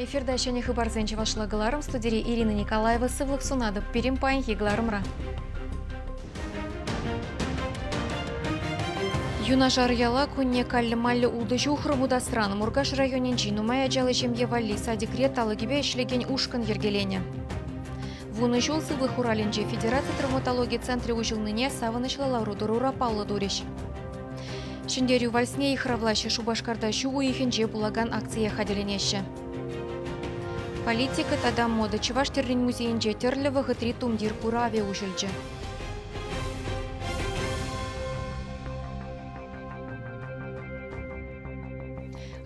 Эфирта ҫӗнӗ хыпарсен чӑвашла кӑларӑм студире Ирина Николаева сывлӑх сунатӑп. Пирӗн паянхи кӑларӑмра. Юнашар яла кунне каллӗ-маллӗ ултӑ ҫухрӑм утасран Муркаш районӗнчи нумай ачаллӑ ҫемье валли садикре талӑкӗпе ӗҫлекен ушкӑн йӗркеленӗ. Вунӑ ҫул сывлӑх хуралӗнче федераци травматологи центрӗ уҫӑлнине савӑнӑҫлӑ лару-тӑрура паллӑ турӗҫ. Ҫӗнтерӳ вальсне йыхравлаҫҫӗ Шупашкарта ҫу уйӑхӗнче пулакан акцие хатӗрленеҫҫӗ. Политика тата мода Чӑваш тӗррин музейӗнче тӗрлӗ вӑхӑтри тумтир куравӗ уҫӑлчӗ.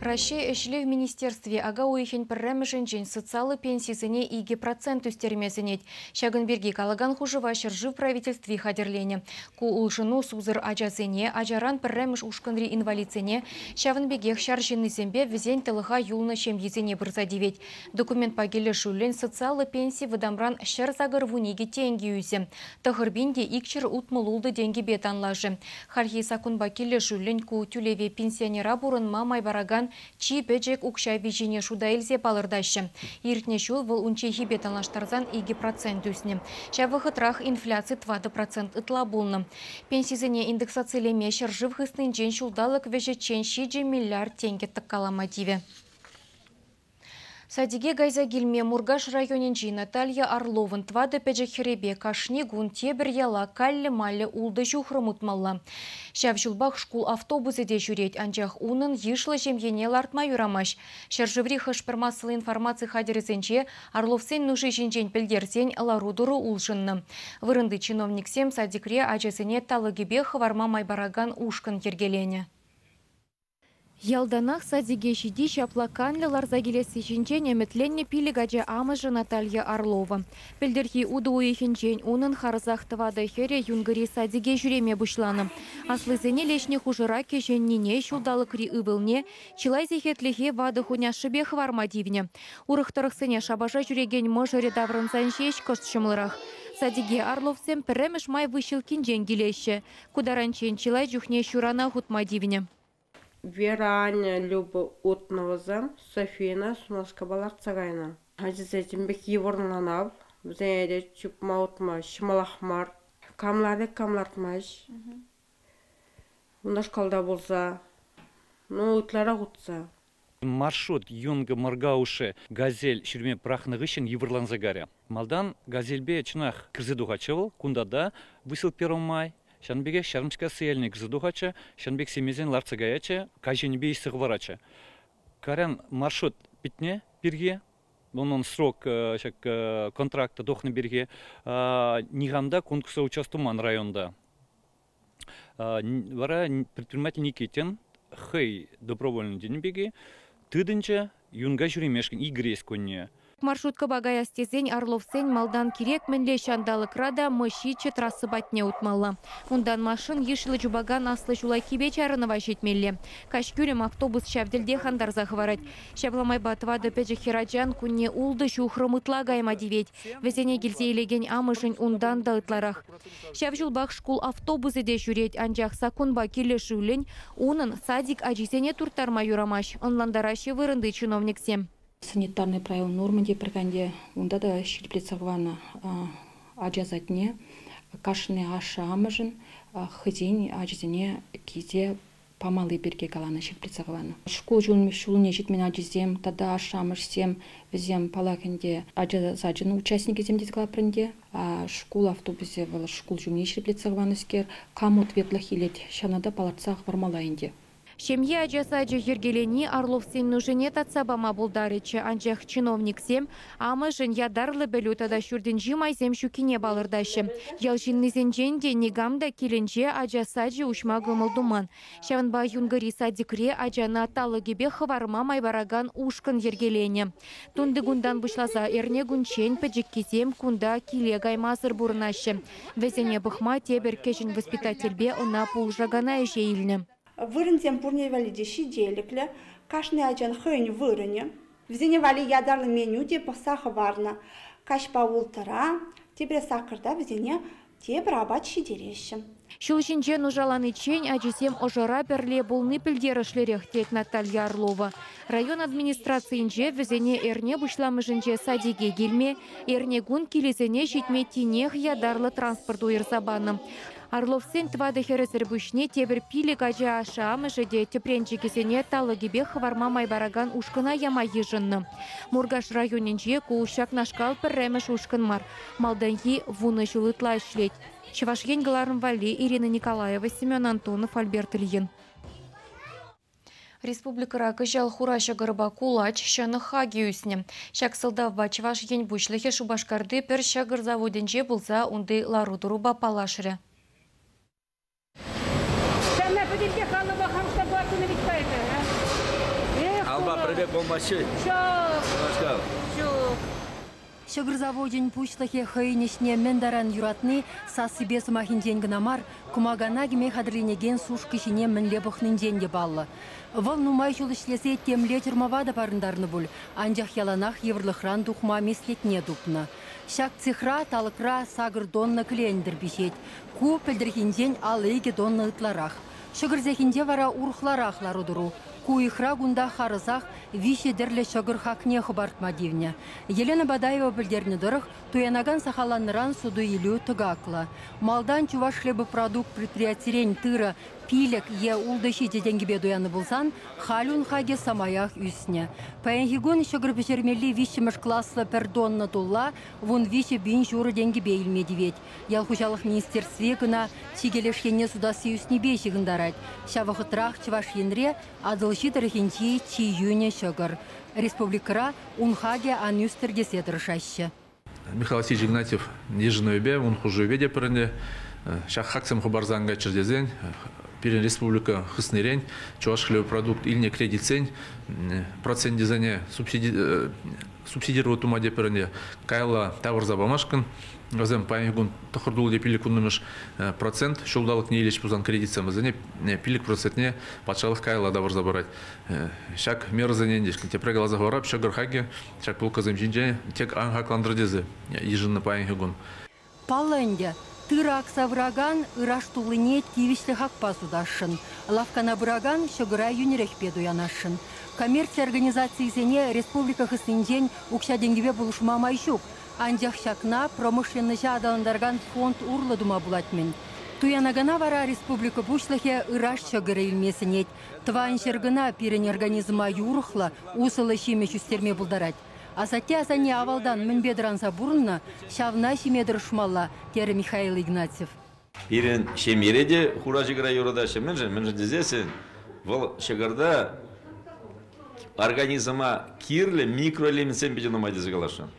Раҫҫей Ӗҫлев министерстви ака уйӑхӗн пӗрремӗшӗнчен социаллӑ пенсисене 2% ӳстерме сӗнет. Ҫакӑн пирки калакан хушӑва ҫӗршыв правительстви хатӗрленӗ. Ку улшӑну сусӑр ачасене, ачаран пӗрремӗш ушкӑнри инвалидсене, ҫавӑн пекех ҫар ҫыннисемпе вӗсен тӑлӑха юлнӑ ҫемйисене пырса тивет. Документпа килӗшӳллӗн социаллӑ пенси вӑтамран 182 тенкӗ ӳсӗ. 9260 тенкӗпе танлашӗ. Хальхи саккунпа килӗшӳллӗн ку тӳлеве пенсионера пурӑнма май паракан чи пӗчӗк укҫа виҫине шута илсе палӑртаҫҫӗ. Иртнӗ ҫул вӑл унчченхипе танлаштарсан 2% ӳснӗ. Ҫав вӑхӑтрах инфляци 4% ытла пулнӑ. Пенсисене индексацилеме ҫӗршыв хыснинчен ҫулталӑк вӗҫӗччен 7 миллиард тенкӗ тӑккалама тивӗ. Садике кайса килме Муркаш районӗнчи Наталья Орловӑн тӑватӑ пӗчӗк хӗрӗпе кашни кун тепӗр яла каллӗ-маллӗ ултӑ ҫухрӑм утмалла. Ҫав ҫулпах шкул автобусӗ те ҫӳрет, анчах унӑн йышлӑ ҫемьене лартма юрамасть. Ҫӗршыври хӑш-пӗр массӑллӑ информаци хатӗрӗсенче Орловсен нуши ҫинчен пӗлтерсен лару-тӑру улшӑннӑ. Вырӑнти чиновниксем садикре ачасене талӑкӗпе хӑварма май паракан ушкӑн йӗркеленӗ. Ялтанах садике ҫити ҫапла канлӗ ларса килесси ҫинчен ӗмӗтленнӗ пилӗк ача амӑшӗ Наталья Орлова. Пӗлтӗрхи утӑ уйӑхӗнчен унӑн харӑсах тӑватӑ хӗрӗ Юнкӑри садике ҫӳреме пуҫланӑ. Аслисене леҫнӗ хушӑра кӗҫӗннине, ҫулталӑкри ывӑлне, чылай сехетлӗхе ватӑ хуняшшӗпе хӑварма тивнӗ. Урӑх тӑрӑхсене шапаша ҫӳрекен мӑшӑрӗ таврӑнсан ҫеҫ кӑшт ҫӑмӑлрах. Садике Орловсем пӗрремӗш май выҫҫӑлккинчен килеҫҫӗ. Ку таранччен чылай чухне ҫурана хутма тивнӗ. Вера, Аня, Люба утнӑ вӗсем, Софийӑна сунаскапа лартса кайнӑ. Ачасем тем пек йывӑрланав, вӗсене те чупма утма ҫӑмӑлах мар. Кам ларать, кам лартмасть. Унашкал та пулса, ну, ытларах утса. Маршрут Юнга Моргауши «Газель» ҫӳреме пӑрахнӑ хыҫҫӑн йывӑрланса кайрӗ. Малтан «Газельпе» чӑнах кӗрсе тухатчӗ вӑл, кунта та выселок Первомай, ҫавӑн пекех Ҫармӑскасси ялне кӗрсе тухатчӗ, ҫавӑн пек семесен лартса каятчӗ, каҫ енӗпе ишсе хӑваратчӗ. Кайран маршрут питне пирки, унӑн срок ҫак контракта тухнӑ пирки никам та конкурса участвовать районта. Вара предприниматель Никитин хӑй добровольно тенӗ пирки тытӑнчӗ юнка ҫӳремешкӗн икӗ кунне. Маршруткӑпа каяс тесен Орловсен малтан кирек мӗнле ҫанталӑкра та Мӑҫҫиччӗ трасса патне утмалла. Унтан машин йышлӑ чупакан аслӑ ҫула кипе чарӑнӑва ҫитмелле. Каҫ кӳлӗм автобус ҫав тӗлте хантарса хӑварать. Ҫапла майпа тӑватӑ пӗчӗк хӗрачан кунне ултӑ ҫухрӑм ытла кайма тивет. Вӗсене килсе илекен амӑшӗн унтан та ытларах. Ҫав ҫулпах шкул автобусӗ те ҫӳрет, анчах саккунпа килӗшӳллӗн унӑн садик ачисене турттарма юрамасть, ӑнлантараҫҫӗ вырӑнти чиновниксем. Санитарный правила нормы те пӗр унта та ҫирӗплетсе хӑварнӑ ача садне кашни ашшӗ-амӑшӗн хӑйсен ачисене килсе памалли пирки каланӑ, ҫирӗплетсе хӑварнӑ. Шкул ҫулне ҫитмен ачисем тата ашшӗ-амӑшсем вӗсем паллах ӗнтӗ ача сачӗн участникӗсем тесе калатпӑр ӗнтӗ. Шкул автобусӗ вӑл шкул ҫумне ҫирӗплетсе хӑварнӑскер, кам ответлӑх илет, ҫавна та палӑртса хӑвармалла ӗнтӗ. Ҫемье ача сачӗ йӗркелени Орловсен нушине татса пама пултарӗччӗ, анчах чиновниксем амӑшӗн ятарлӑ пӗлӳ тата ҫуртӗнчи майсем ҫуккине палӑртаҫҫӗ. Ял ҫыннисенчен те никам та килӗнче ача сачӗ уҫма кӑмӑл туман. Ҫавӑнпа Юнкӑри садикре ачана талӑкӗпе хӑварма май паракан ушкӑн йӗркеленӗ. Тунти кунтан пуҫласа эрне кунччен пӗчӗккисем кунта киле каймасӑр пурӑнаҫҫӗ. Вӗсене пӑхма тепӗр кӗҫӗн воспитательпе ӑна пулӑшакана ӗҫе илнӗ. Вырӑнсем пурне валли те ҫителӗклӗ, кашни ачан хӑйӗн вырӑнӗ. Вӗсене валли ятарлӑ меню те пӑхса хӑварнӑ. Каҫпа улттӑра, тепре саккӑрта вӗсене Тепӗр апат ҫитереҫҫӗ. Ҫул ҫинче нушаланиччен ачисем ӑшӑра пӗрле пулни пӗлтерӗшлӗрех, тет Наталья Орлова. Район администрацийӗнче вӗсене эрне пуҫламӑшӗнче садике килме, эрнекун килӗсене ҫитме тинех ятарлӑ транспорт уйӑрса панӑ. Орловсен тӑватӑ хӗрӗсӗр пуҫне тепӗр 5 ача ашшӗ-амӑшӗ те тӗпренчӗкӗсене талӑкӗпех хӑварма май паракан ушкӑна яма йышӑннӑ. Муркаш районӗнче ку ҫакнашкал пӗрремӗш ушкӑн мар. Малтанхи 10 ҫул ытла ӗҫлет. Чӑваш Ен кӑларӑм валли Ирина Николаева, Семен Антонов, Альберт Ильин. Республикӑра кӑҫал хура ҫӑкӑрпа кулач ҫӑнӑх хакӗ ӳснӗ. Ҫак сӑлтавпа Чӑваш Ен пуҫлӑхӗ Шупашкарти пӗр ҫӑкӑр заводӗнче пулса унти лару-тӑрупа паллашрӗ. Алпа пӗр пек пулмасть-ши? Ҫук. Ҫук. Ҫӑкӑр завочӗн пуҫлӑхӗ хӑйӗн ӗҫне мӗн таран юратни сассипе сӑмахӗнчен кӑна мар, кӑмакана кӗме хатӗрленекен сушка ҫине мӗнле пӑхнинчен те паллӑ. Вӑл нумай ҫул ӗҫлесе темле чӑрмава та парӑнтарнӑ пуль, анчах яланах йывӑрлӑхран тухма меслетне тупнӑ. Ҫак цехра талӑкра 8 тонна клендер пиҫет. Ку пӗлтӗрхинчен 52 тонна ытларах. Ҫӑкӑр цехӗнче вара урӑхларах лару-тӑру. Ку уйӑхра кунта харӑсах 3 тӗрлӗ ҫӑкӑр хакне хӑпартма тивнӗ. Елена Бадаева пӗлтернӗ тӑрӑх, туянакан сахалланнӑран суту-илӳ тӑкаклӑ. Малтан Чувашхлебопродукт предприятирен тырӑ 5 е 6-7 тенкӗпе туяннӑ пулсан, халь ун хакӗ самаях ӳснӗ. Паянхи кун ҫӑкӑр пӗҫермелли 3-мӗш класлӑ пӗр тонна тулла 13 500 тенкӗпе илме тивет. Ял хуҫалӑх министерстви кӑна чикӗ леш енне сутасси ӳснипе ҫыхӑнтарать. Ҫав вӑхӑтрах Чӑваш Енре Атӑлҫи тӑрӑхӗнчи чи йӳнӗ ҫӑкӑр. Республикӑра ун хакӗ ан ӳстӗр тесе тӑрӑшаҫҫӗ. Михаил Васильевич Игнатьев йышӑнӑвӗпе, ун хушӑвӗпе те пӗр ӗнтӗ ҫак хаксем хӑпарса ан кайччӑр тесен пирӗн республика хыснирен Чувашхлебопродукт илнӗ кредитсен проценчӗсене субсидировать тума тепӗр ӗнтӗ каялла тавӑрса памашкӑн. Вӗсем паянхи кун 9,5 процент ҫулталӑкне илӗҫ пулсан кредитсем вӗсене 5 процентне патшалӑх каялла тавӑрса парать. Ҫак мерӑсене ӗнтӗ тепре каласа хӑварап, ҫӑкӑр хакӗ ҫак полкӑсем ҫинче тек ан хаклантӑр тесе йышӑннӑ паянхи кун. Паллӑ ӗнтӗ, тырӑ акса пыракан ыраш туллине тивӗҫлӗ хакпа сутасшӑн. Лавккана пыракан ҫӑкӑра йӳнӗрехпе туянасшӑн. Коммерци организацийӗсене республика хыснинчен укҫа-тенкӗпе пулӑшма май ҫук. Анчах ҫакна промышленноҫа аталантаракан фонд урлӑ тума пулать-мӗн. Туянакана вара республика пуҫлӑхӗ ыраш ҫӑкӑрӗ илме сӗнет. Тӑван ҫӗр кӑна пирӗн организма юрӑхлӑ, усӑллӑ ҫимӗҫ ӳстерме пултарать. Асатте-асанне авалтан мӗнпе тӑранса пурӑннӑ, ҫавна ҫиме тӑрӑшмалла, терӗ Михаил Игнатьев. Пирӗн ҫемьере те хура ҫӑкӑра юратаҫҫӗ. Мӗншӗн? Мӗншӗн тесессӗн вӑл ҫӑкӑрта организма кирлӗ микроэлементсем питӗ нумай тесе каласшӑн.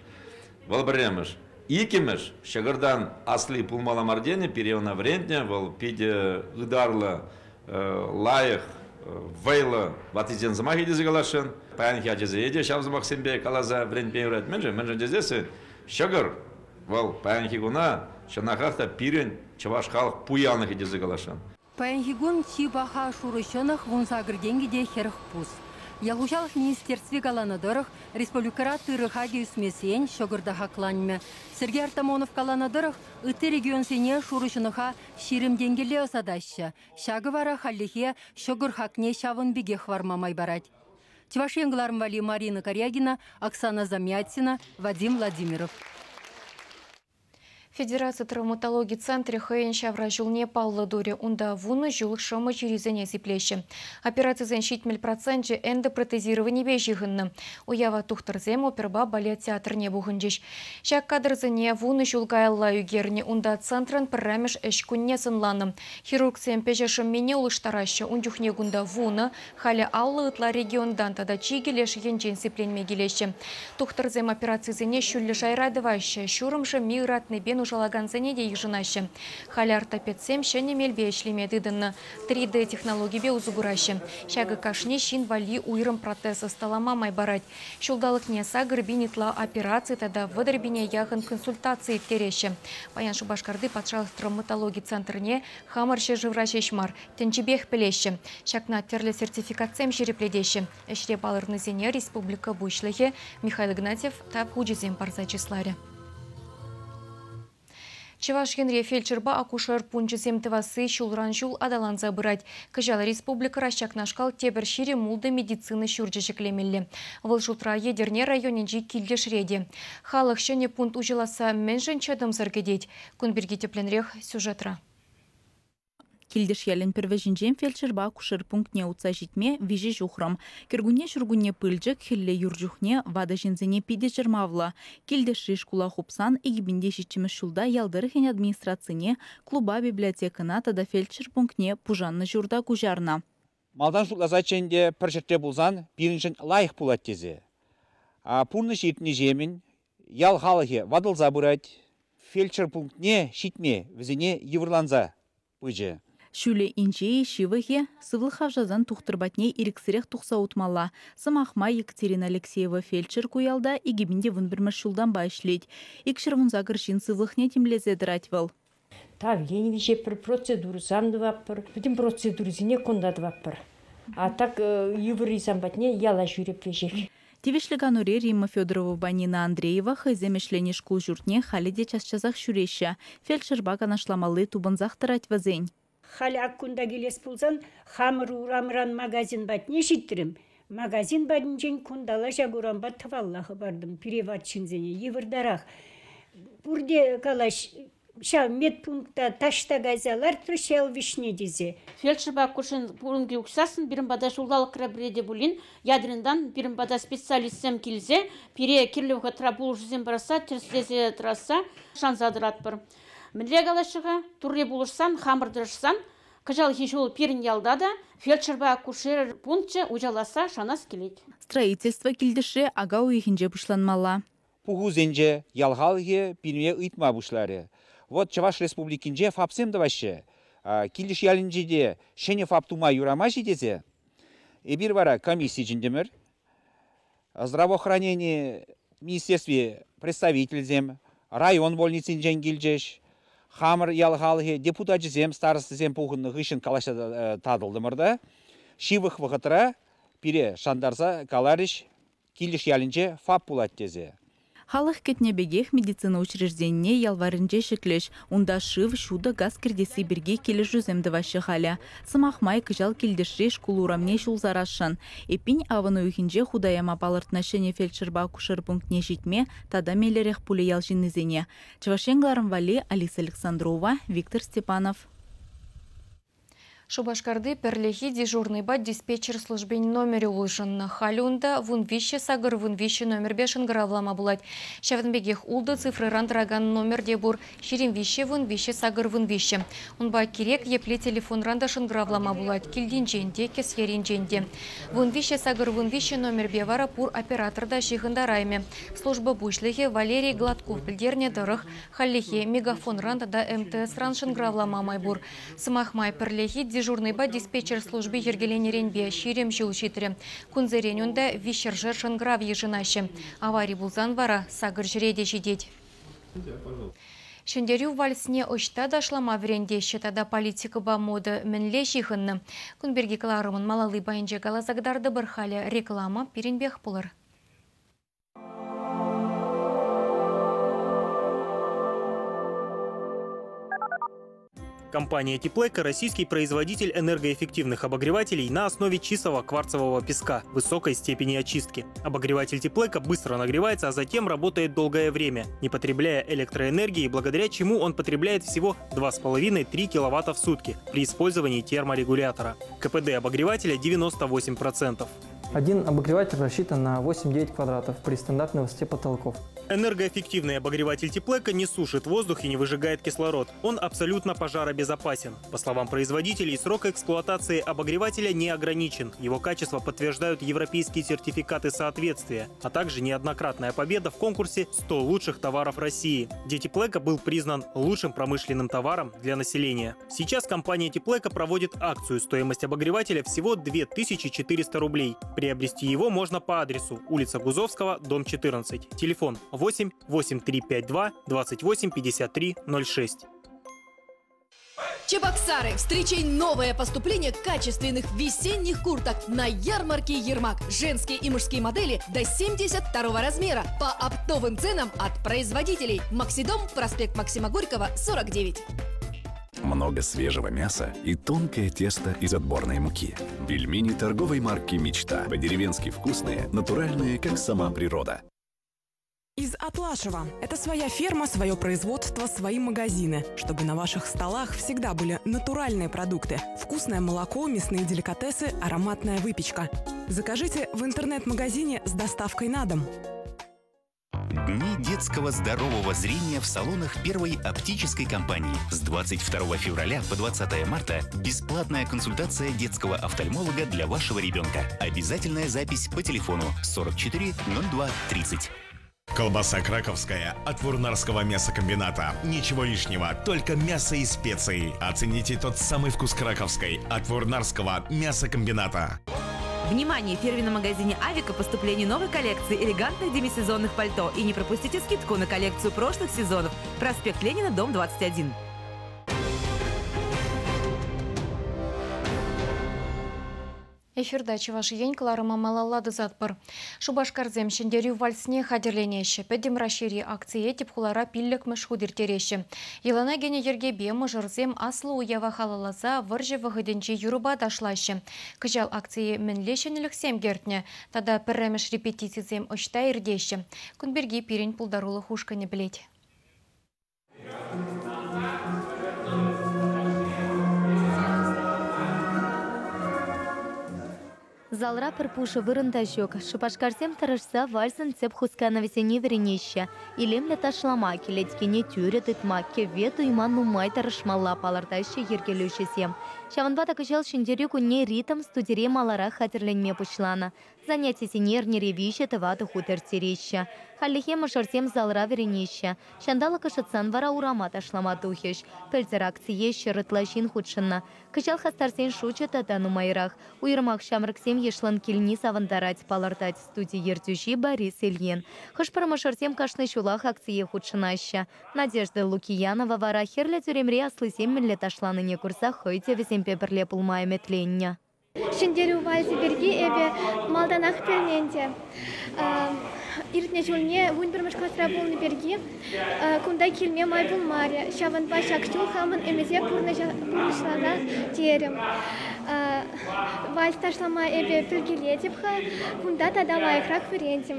Вӑл пӗрремӗш. Иккӗмӗш, ҫӑкӑртан асли пулмалла мар тенӗ, пире ӑна вӗрентнӗ, вӑл питӗ ытарлӑ, лайӑх, вӑйлӑ ваттисен сӑмахӗ тесе каласшӑн. Паянхи ачасене те ҫав сӑмахсемпе каласа вӗрентме юрать. Мӗншӗн? Мӗншӗн тесессӗн ҫӑкӑр вӑл паянхи куна чӑнахах та пирӗн чӑваш халӑх пуянлӑхӗ тесе каласшӑн. Паянхи кун чи паха шурӑ ҫӑнӑх 18 тенкӗ те 40 пус. Ял хуҫалӑх министерстви каланӑ тӑрӑх, республикӑра тырӑ хакӗ ӳсмесен ҫӑкӑр та хакланмӗ. Сергей Артамонов каланӑ тӑрӑх, ытти регионсене шурӑ ҫӑнӑха 20 тенкӗлле ӑсатаҫҫӗ. Ҫакӑ вара хальлӗхе ҫӑкӑр хакне ҫавӑн пекех хӑварма май парать. Чӑваш Ен кӑларӑм валли Марина Карягина, Оксана Замятина, Вадим Владимиров. Федераци травматологи центрӗ хӑйӗн ҫавра ҫулне паллӑ турӗ. Унта 10 ҫул шӑмӑ чирӗсене сиплеҫҫӗ. Операцисен 70% эндопротезированипе ҫыхӑннӑ. Уява тухтӑрсем оперӑпа балет театрне пухӑнчӗҫ. Ҫак кадрсене 10 ҫул каялла ӳкернӗ. Унта центрӑн пӗрремӗш ӗҫ кунне сӑнланӑ. Хирургсем пӗҫӗ шӑммине улӑштараҫҫӗ. Ун чухне кунта 10, халӗ 50 ытла регионтан тата чикӗ леш енчен сипленме килеҫҫӗ. Тухтӑрсем операцисене ҫӳллӗ шайра тӑваҫҫӗ. Ҫурӑм шӑмми ыратнипе нушалакансене те йышӑнаҫҫӗ. Халӗ ортопедсем ҫӗнӗ мелпе ӗҫлеме тытӑннӑ. 3D технологипе усӑ кураҫҫӗ. Ҫакӑ кашни ҫын валли уйрӑм протез ӑсталама май парать. Ҫулталӑкне сакӑр пин ытла операци тата вӑтӑр пине яхӑн консультаци ирттереҫҫӗ. Паян Шупашкарти патшалӑх травматологи центрне хамӑр ҫӗршывра ҫеҫ мар, тӗнчипех пӗлеҫҫӗ. Ҫакна тӗрлӗ сертификатсем ҫирӗплетеҫҫӗ. Ӗҫре палӑрнисене республика пуҫлӑхӗ Михаил Игнатьев тав хучӗсем парса чысларӗ. Чӑваш Енре фельдшерпа акушер пункчӗсем тӑвасси ҫулран ҫул аталанса пырать. Кӑҫал республикӑра ҫакнашкал тепӗр 26 медицина ҫурчӗ ҫӗклемелле. Вӑл шутра Етӗрне районӗнчи Килтӗшре те. Халӑх ҫӗнӗ пункт уҫӑласса мӗншӗн чӑтӑмсӑр кӗтет? Кун пирки тӗплӗнрех сюжетра. Килтӗш ялӗн пӗр вӗҫӗнчен фельдшерпа акушер пунктне утса ҫитме 3 ҫухрӑм. Кӗркунне-ҫуркунне пылчӑк, хӗлле юр чухне ватӑ ҫынсене питӗ чӑрмавлӑ. Килтӗшри шкула хупсан 2007 ҫулта ял тӑрӑхӗн администрацине, клуба, библиотекӑна тата фельдшер пунктне пушаннӑ ҫурта куҫарнӑ. Малтан шутласаччӗ ӗнтӗ пӗр ҫӗртре пулсан пирӗншӗн лайӑх пулать тесе. Пурнӑҫ иртнӗҫемӗн ял халӑхӗ ватӑлса пырать. Фельдшер пунктне ҫитме вӗсене йывӑрланса пычӗ. Ҫулӗ инҫе-и, ҫывӑх-и, сывлӑх хавшасан тухтӑр патне ирӗксӗрех тухса утмалла. Сӑмах май, Екатерина Алексеева фельдшер ку ялта 2011 ҫултанпа ӗҫлет. 218 ҫын сывлӑхне тимлесе тӑрать вӑл. Давлени виҫетпӗр, процедурӑсем тӑватпӑр. Пӗтӗм процедурӑсене кунта тӑватпӑр. А так йывӑррисем патне яла ҫӳреп веҫех. Тивӗҫлӗ канури Римма Федоровӑпа Нина Андреева хӑйсем ӗҫленӗ шкул ҫуртне халӗ те час-часах ҫӳреҫҫӗ. Фельдшерпа канашламалли тупӑнсах тӑрать вӗсен. Халь ак кунта килес пулсан хамӑр урамран магазин патне ҫитрӗм. Магазин патӗнчен кунталла ҫак урампа тӑвалла хӑпартӑм. Пире ват ҫынсене йывӑртарах. Пурте калаҫ, ҫав медпункта таҫта кайса лартрӗҫ ял вӗҫне тесе. Фельдшерпа акушер пункчӗ уҫсассӑн пирӗн пата ҫулталӑкра пӗрре те пулин ядринтан пирӗн пата специалистсем килсе пире кирлӗ вӑхӑтра пулӑшусем парасса, тӗрӗслесе тӑрасса шанса тӑратпӑр. Мӗнле калаҫҫӗ-ха? Турри пулӑшсан, хамӑр тӑрӑшсан кӑҫалхи ҫул пирӗн ялта та фельдшерпа акушер пункчӗ уҫӑласса шанас килет. Строительство Килтӗшре ака уйӑхӗнче пуҫланмалла. Пухусенче ял халӑхӗ пирӗнпе ыйтма пуҫларӗ. Вот Чӑваш Республикинче ФАПсем тӑваҫҫӗ. Килтӗш ялӗнче те ҫӗнӗ ФАП тума юрамасть-и тесе эпир вара комисси чӗнтӗмӗр. Здравоохранени министерстви представительсем район больницинчен килчӗҫ. Хамӑр ял халӑхӗ депутачӗсем, старостӑсем пухӑннӑ хыҫҫӑн калаҫса татӑлтӑмӑр та ҫывӑх вӑхӑтра пире шантарса каларӗҫ, Килтӗш ялӗнче ФАП пулать тесе. Халӑх кӗтнӗ пекех медицина учрежденине ял варринче ҫӗклӗҫ. Унта шыв, ҫутӑ, газ кӗртесси пирки килӗшӳсем тӑваҫҫӗ халӗ. Сӑмах май, кӑҫал Килтӗшри шкул урамне ҫул сарасшӑн. Эппин, авӑн уйӑхӗнче хута яма палӑртнӑ ҫӗнӗ фельдшерпа акушер пунктне ҫитме тата меллӗрех пулӗ ял ҫыннисене. Чӑваш Ен кӑларӑм валли Алиса Александрова, Виктор Степанов. Шупашкарти пӗрлехи дежурнӑйпа диспетчер службин номерӗ улшӑннӑ. Халӗ унта 13 813 номерпе шӑнкӑравлама пулать. Ҫавӑн пекех ултӑ цифрӑран тӑракан номер те пур 23 13 813. Унпа кирек епле телефонран та шӑнкӑравлама пулать, килтинчен те, кӗсьеринчен те. 13 813 номерпе вара пур оператор та ҫыхӑнтараймӗ. Служба пуҫлӑхӗ Валерий Гладков пӗлтернӗ тӑрӑх, хальлӗхе Мегафонран тата МТСран шӑнкӑравлама май пур. Сӑмах май, пӗрлехи дежурнӑйпа диспетчер служби йӗркеленӗренпе 20 ҫул ҫитрӗ. Кунсерен унта 300-шер шӑнкӑрав йышӑнаҫҫӗ. Авари пулсан вара сакӑр ҫӗре те ҫитет. Ҫӗнтерӳ вальсне ӑҫта ташлама вӗрентеҫҫӗ тата политикӑпа мода мӗнле ҫыхӑннӑ? Кун пирки кӑларӑмӑн малалли пайӗнче каласа кӑтартӑпӑр. Халӗ реклама пирӗнпех пулӑр. Компания «Теплэко» – российский производитель энергоэффективных обогревателей на основе чистого кварцевого песка высокой степени очистки. Обогреватель «Теплэко» быстро нагревается, а затем работает долгое время, не потребляя электроэнергии, благодаря чему он потребляет всего 2,5-3 киловатта в сутки при использовании терморегулятора. КПД обогревателя 98%. Один обогреватель рассчитан на 8-9 квадратов при стандартной высоте потолков. Энергоэффективный обогреватель Теплэко не сушит воздух и не выжигает кислород. Он абсолютно пожаробезопасен. По словам производителей, срок эксплуатации обогревателя не ограничен. Его качество подтверждают европейские сертификаты соответствия, а также неоднократная победа в конкурсе «100 лучших товаров России», где Теплэко был признан лучшим промышленным товаром для населения. Сейчас компания Теплэко проводит акцию. Стоимость обогревателя всего 2400 рублей. Приобрести его можно по адресу улица Гузовского, дом 14. Телефон 8 8352 28 53 06. Чебоксары, встречай новое поступление качественных весенних курток на ярмарке Ермак. Женские и мужские модели до 72 размера по оптовым ценам от производителей. Максидом, проспект Максима Горького, 49. Много свежего мяса и тонкое тесто из отборной муки. Пельмени торговой марки «Мечта». По-деревенски вкусные, натуральные, как сама природа. Из Атлашева. Это своя ферма, свое производство, свои магазины. Чтобы на ваших столах всегда были натуральные продукты. Вкусное молоко, мясные деликатесы, ароматная выпечка. Закажите в интернет-магазине с доставкой на дом. Дни детского здорового зрения в салонах первой оптической компании. С 22 февраля по 20 марта бесплатная консультация детского офтальмолога для вашего ребенка. Обязательная запись по телефону 44 02 30. Колбаса краковская от Вурнарского мясокомбината. Ничего лишнего, только мясо и специи. Оцените тот самый вкус краковской от Вурнарского мясокомбината. Внимание! В фирменном магазине «Авика» поступление новой коллекции элегантных демисезонных пальто. И не пропустите скидку на коллекцию прошлых сезонов. Проспект Ленина, дом 21. Эфирда Чӑваш Ен кӑларӑма малалла тӑсатпӑр. Шупашкарсем Ҫӗнтерӳ вальсне хатӗрленеҫҫӗ. Пӗтӗм Раҫҫейри акцие тӗп хулара пиллӗкмӗш хут ирттереҫҫӗ. Йӑлана кӗнӗ йӗркепе мӑшӑрсем аслӑ уява халалласа вӑрҫӑ вӑхӑтӗнчи юрӑпа ташлаҫҫӗ. Кӑҫал акцие мӗнле ҫӗнӗлӗхсем кӗртнӗ тата пӗрремӗш репетицисем ӑҫта иртеҫҫӗ? Кун пирки пирӗн пултарулӑх ушкӑнӗ пӗлет. Залра пӗр пушӑ вырӑн та ҫук. Шупашкарсем тӑрӑшса вальсӑн тӗп хусканӑвӗсене вӗренеҫҫӗ. Илемлӗ ташлама, кӗлеткене тӳрӗ тытма, кӗвве туйма нумай тӑрӑшмалла, палӑртаҫҫӗ йӗркелӳҫӗсем. Ҫавӑнпа та кӑҫал Ҫӗнтерӳ кунне ритм студире маларах хатӗрленме пуҫланӑ. Занятисене эрнере 3-4 хут ирттереҫҫӗ. Хальлӗхе мӑшӑрсем залра вӗренеҫҫӗ. Ҫанталӑк ӑшӑтсан вара урама ташлама тухӗҫ. Пӗлтӗр акцие 100 ытла ҫын хутшӑннӑ. Кӑҫал хастарсен шучӗ тата нумайрах. Уйрӑмах ҫамрӑксем йышлӑн килни савӑнтарать, палӑртать студи ертӳҫи Борис Ильин. Хӑш-пӗр мӑшӑрсем кашни ҫулах акцие хутшӑнаҫҫӗ. Надежда Лукиянова вара Хӗрлӗ тӳремре аслисем мӗнле ташланине курса хӑй те вӗсемпе пӗрле пулма ӗмӗтленнӗ. Ҫӗнтерӳ вальсӗ пирки эпӗ малтанах пӗлнӗ ӗнтӗ. Иртнӗ ҫулне 11-мӗш класра пулнӑ пирки кунта килме май пулмарӗ. Ҫавӑнпа ҫак ҫул хамӑн ӗмӗте пурнӑҫласа терӗм. Вальс ташлама эпӗ пӗлкелетӗп-ха, кунта тата лайӑхрах вӗрентӗм.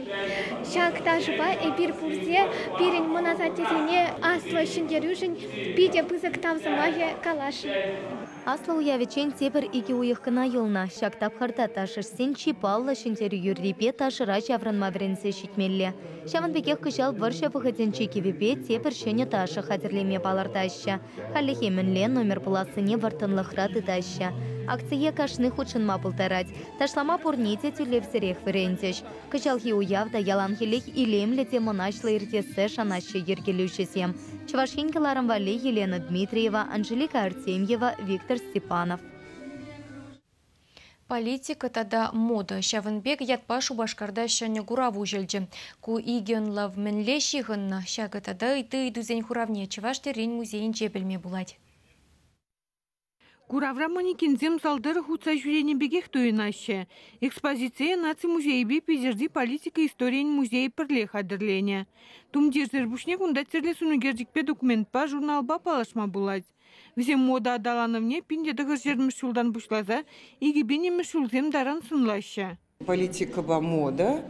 Ҫак ташӑпа эпир пурте пирӗн мӑн асаттесене Аслӑ Ҫӗнтерӳшӗн питӗ пысӑк тав сӑмахӗ каласшӑн. Аслӑ уявӗччен тепӗр 2 уйӑх кӑна юлнӑ. Ҫак тапхӑрта ташӑҫсен чи паллӑ ҫӗнтерӳ юррипе ташӑра ҫаврӑнма вӗренсе ҫитмелле. Ҫавӑн пекех кӑҫал вӑрҫӑ вӑхӑтӗнчи кӗвӗпе тепӗр ҫӗнӗ ташӑ хатӗрлеме палӑртаҫҫӗ. Хальлӗхе мӗнле номер пулассине вӑрттӑнлӑхра тытаҫҫӗ. Акцие кашни хутшӑнма пултарать. Ташлама пурне те тӳлевсӗрех вӗрентӗҫ. Кӑҫалхи уяв та яланхиллех илемлӗ те мӑнаҫлӑ иртессе шанаҫҫӗ йӗркелӳҫӗсем. Чӑваш Ен кӑларӑм валли Елена Дмитриева, Анжелика Артемьева, Виктор Степанов. Политика тата мода. Ҫавӑн пек ятпа Шупашкарта ҫӗнӗ курав уҫӑлчӗ. Ку икӗ ӑнлав мӗнле ҫыхӑннӑ? Ҫакӑ тата ытти ыйтусен хуравне Чӑваш тӗррин музейӗнче пӗлме пулать. Куравра манекенсем зал тӑрӑх утса ҫӳренӗ пекех туйӑнаҫҫӗ. Экспозицие Наци музейӗпе Питӗрти политика историйӗн музейӗ пӗрле хатӗрленӗ. Тумтирсӗр пуҫне кунта тӗрлӗ сӑнӳкерчӗкпе документпа, журналпа паллашма пулать. Вӗсем мода аталанӑвне 1920 ҫултан пуҫласа 2000-мӗш ҫулсем таран сӑнлаҫҫӗ. Политикӑпа мода,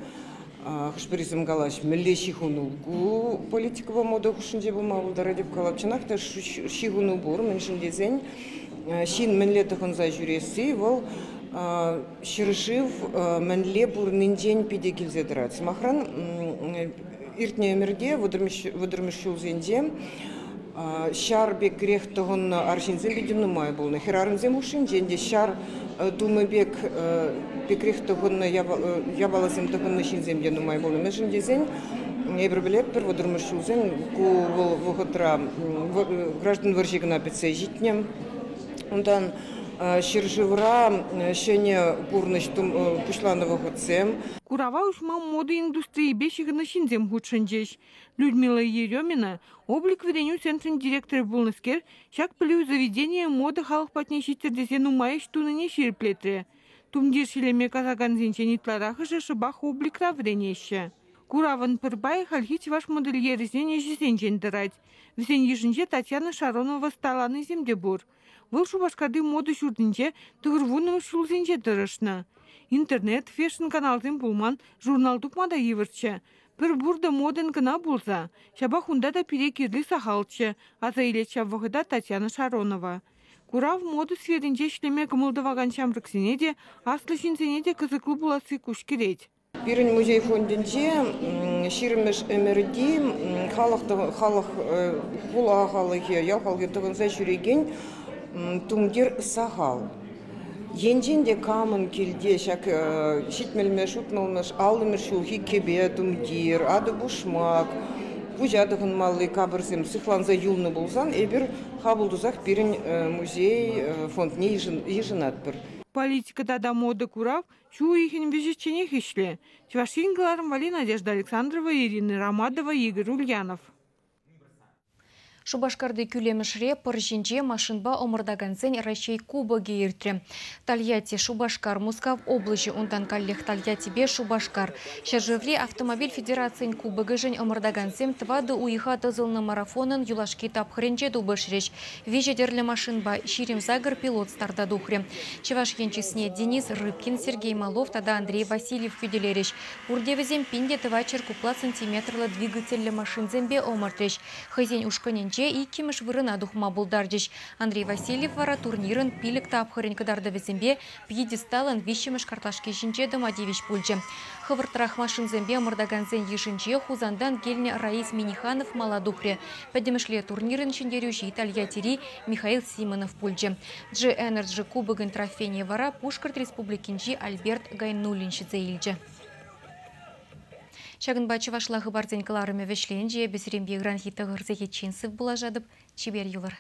хӑш-пӗрисем калаҫ, мӗнле ҫыхӑну ку политикӑпа мода хушшинче пулма пултарать деп калап. Чӑнах та ҫыхӑну пур, мӗншӗн тесен ҫын мӗнле тӑхӑнса ҫӳресси вӑл ҫӗршыв мӗнле пурӑннинчен питӗ килсе тӑрать. Сӑмахран, иртнӗ ӗмӗрте, вӑтӑрмӗш ҫулсенче ҫар пекрех тӑхӑннӑ арҫынсем питӗ нумай пулнӑ. Хӗрарӑмсем хушшинчен те ҫар тумӗ пек пекрех тӑхӑннӑ япаласем тӑхӑннӑ ҫынсем те нумай пулнӑ. Мӗншӗн тесен эпир пӗлетпӗр, вӑтӑрмӗш ҫулсем ку вӑл вӑхӑтра граждан вӑрҫи кӑна пӗтсе ҫитнӗ. Унтан Ҫӗршывра ҫӗнӗ пурнӑҫ пуҫланӑ вӑхӑтсем. Курава уҫма мода индустрийӗпе ҫыхӑннӑ ҫынсем хутшӑнчӗҫ. Людмила Еремина, облик вӗренӳ центрӗн директорӗ пулнӑскер, ҫак пӗлӳ заведенийӗ мода халӑх патне ҫиттӗр тесе нумай ӗҫ тунине ҫирӗплетрӗ. Тумтир ҫӗлеме касакансенчен ытларахӑшӗ шӑпах обликра вӗренеҫҫӗ. Куравӑн пӗр пайӗ хальхи чӑваш модельерӗсен ӗҫӗсенчен тӑрать. Вӗсен йышӗнче Татьяна Шаронова ӑсталанисем те пур. Вӑл Шупашкарти мода ҫуртӗнче 90-мӗш ҫулсенче тӑрӑшнӑ. Интернет, фэшн-каналсем пулман, журнал тупма та йывӑрччӗ. Пӗр пуртӑ модӑн кӑна пулса, ҫапах унта та пире кирли сахалччӗ, аса илет ҫав вӑхӑта Татьяна Шаронова. Курав мода сферинче ӗҫлеме кӑмӑл тӑвакан ҫамрӑксене те, аслӑ ҫынсене те кӑсӑклӑ пуласси куҫ кӗрет. Пирӗн музей фондӗнче 20-мӗш ӗмӗрти халӑх, халӑх хула халӑхӗ, ял халӑхӗ тӑхӑнса ҫӳрекен тумтир сахал. Енчен те камӑн килте ҫак 70-мӗш, 60-мӗш, 50-мӗш ҫулхи кӗпе, тумтир, атӑ-пушмак, пуҫа тӑхӑнмалли капӑрсем сыхланса юлнӑ пулсан эпир хапӑл тусах пирӗн музей фондне йышӑнатпӑр. Политика тата мода курав ҫу уйӑхӗн вӗҫӗчченех ӗҫлӗ. Чӑваш Ен кӑларӑм валли Надежда Александрова, Ирина Ромадова, Игорь Ульянов. Шупашкарти кӳлемӗшре пӑр ҫинче машинпа ӑмӑртакансен Раҫҫей кубокӗ иртрӗ. Тольятти, Шупашкар, Мускав облаҫӗ, унтан каллех Тольяттипе Шупашкар. Ҫӗршыври автомобиль федерацийӗн кубокӗшӗн ӑмӑртакансем 4 уйӑха тӑсӑлнӑ марафонӑн юлашки тапхӑрӗнче тупӑшрӗҫ. 3 тӗрлӗ машинпа 28 пилот старта тухрӗ. Чӑваш Ен чысне Денис Рыбкин, Сергей Малов тата Андрей Васильев хӳтӗлерӗҫ. Пурте вӗсем 1400 кубла сантиметрлӑ двигательлӗ машинсемпе ӑмӑртрӗҫ. Хӑйсен ушкӑнӗнче 2-мӗш вырӑна тухма пултарчӗҫ. Андрей Васильев вара турнирӑн 5 тапхӑрӗн кӑтартӑвӗсемпе пьедесталӑн 3-мӗш картлашки ҫинче тӑма тивӗҫ пулчӗ. Хӑвӑртрах машинсемпе ӑмӑртакансен йышӗнче Хусантан килнӗ Раис Миниханов мала тухрӗ. Пӗтӗмӗшле турнирӑн ҫӗнтерӳҫи Тольяттири Михаил Симонов пулчӗ. G-Energy кубокӗн трофейне вара Пушкӑрт Республикинчи Альберт Гайнуллин ҫӗнсе илчӗ. Ҫакӑнпа чӑвашла хыпарсен кӑларӑмӗ вӗҫленчӗ. Эпӗ сирӗнпе ыранхи тӑхӑр сехетчен сыв пулашатӑп. Чипер юлӑр.